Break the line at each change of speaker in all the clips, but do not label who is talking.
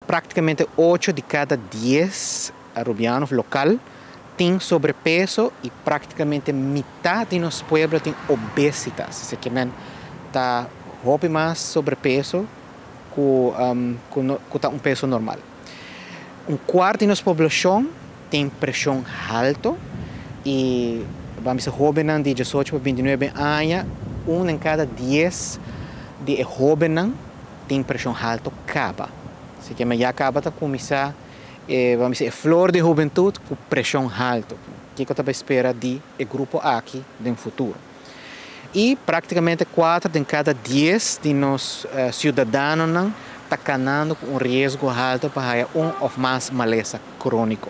Prácticamente 8 di cada 10 arubiano local tin sobrepeso y prácticamente mitar di nos pueblo tin obesitas. Esey kiermen ta hopi mas sobrepeso cu, no, cu ta un peso normal. Un cuarto di nos poblacion tin presion halto y, ban bisa, hobennan di 18 pa 29 aña, 1 den cada 10 di hobennan tin presion halto caba. Asina cu ya caba ta cuminsa, ban bisa, flor di hubentud cu presion halto. Kico ta spera di e grupo aki den futuro? Y practicamente 4 di cada 10 di nos ciudadanonan ta canando cu un riesgo halto pa un of mas malesa cronico.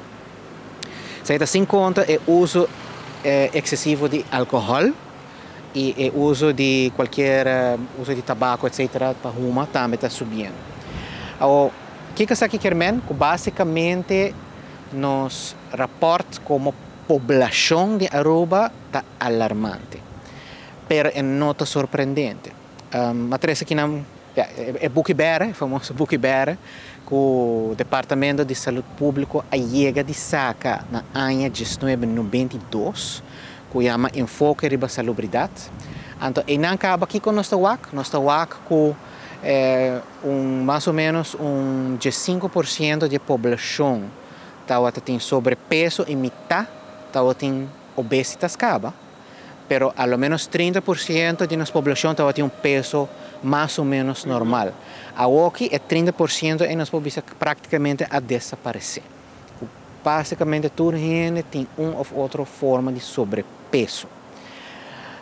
Esey ta sin conta e uso excesivo di alcohol y e uso di cualkier uso di tabaco, etc., pa huma tambe ta subiendo. Kico esaki kiermen? Cu basicamente nos rapport como poblacion di Aruba ta alarmante. Pero e no ta sorprendente. Ma trece aki nan e buki berde, e famoso buki berde, cu Departamento di Salud Publico a yega di saca na aña 1992, cu yama Enfoke riba Salubridad. Anto, eynan caba aki nos ta wak, nos ta wak cu mas o menos un 5% di poblacion tin sobrepeso y mitar tin obesitas caba, pero a lo menos 30% di nos poblacion tin un peso mas o menos normal. Aki e 30% di nos poblacion practicamente a desaparece. Basicamente tur hende tin un of otro forma di sobrepeso.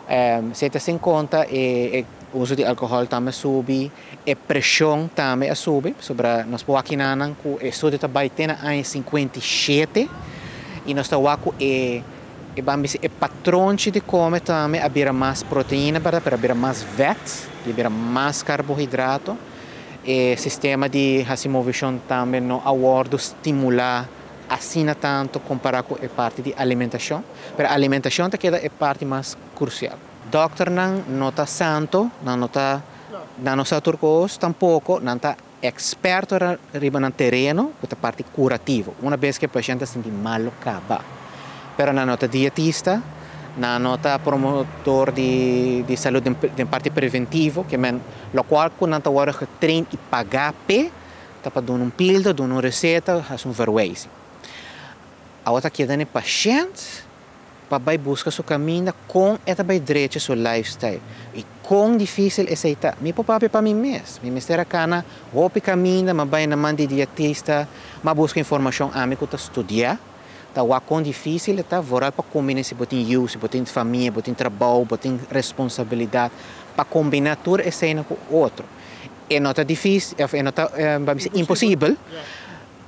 Esey ta sin conta e uso di alcohol tambe a subi, e presion tambe a subi, sobre nos por aki nan cu estudio ta bay te na aña 57 y nos ta wak e, ban bisa, e patronchi di come tambe a bira mas proteina pa bira mas vet, a bira mas carbohidrato. E sistema di movecion tambe no a wordo stimula asina tanto compara cu e parti di alimentacion. Pero alimentacion ta keda e parti mas crucial. Dokternan no ta santo, nan no sa tur cos tampoco, nan ta experto riba nan tereno, cu e parti curativo. Un biaha cu e pashent sinti malo caba. Pero nan no ta dietista, nan no ta promotor di salud di parti preventivo, kiermen locual cu nan ta wordo getraind y paga p'e, ta pa duna un pilder, duna un receta, haci un verwijzing. Awor ta keda na pashent pa bay busca su caminda con e ta bay drecha su lifestyle. Y con dificil esey ta. Mi por papia pa mi mes. Mi mester a cana hopi caminda, m'a bay na man di dietista, m'a busca informacion, ami cu ta studia. Ta wak con dificil ta, vooral pa combina si bo tin yiu, si bo tin famia, bo tin trabou, bo tin responsabilidad, pa combina tur esey cu otro. E no ta dificil, e no ta imposibel.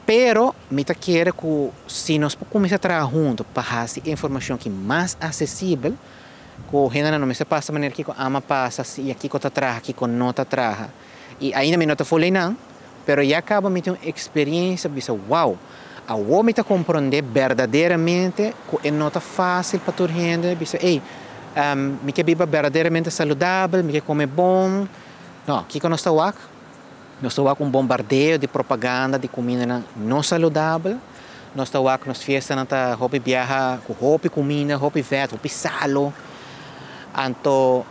Pero mi ta kere cu si nos cuminsa traha hunto pa haci informacion aki mas accesibel, cu hende no mester pasa manera cu ami a pasa y aki ta traha, aki no ta traha. Y ainda mi no ta full nan, pero ya caba mi tin un experiencia, bisa: "Wow, awor mi ta comprende berdaderamente cu no ta facil pa tur hende bisa: 'Hey, mi kier biba berdaderamente saludabel, mi kier come bon.'" No, kico nos ta wak? Nos ta wak un bombardeo di propaganda di cuminda no saludabel. Nos ta wak nos fiestanan ta hopi biaha cu hopi cuminda, hopi vet, hopi salo. Anto,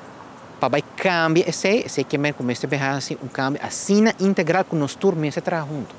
pa bay cambia esey, esey kiermen cu mester bay un cambio asina integral cu nos tur mester traha hunto.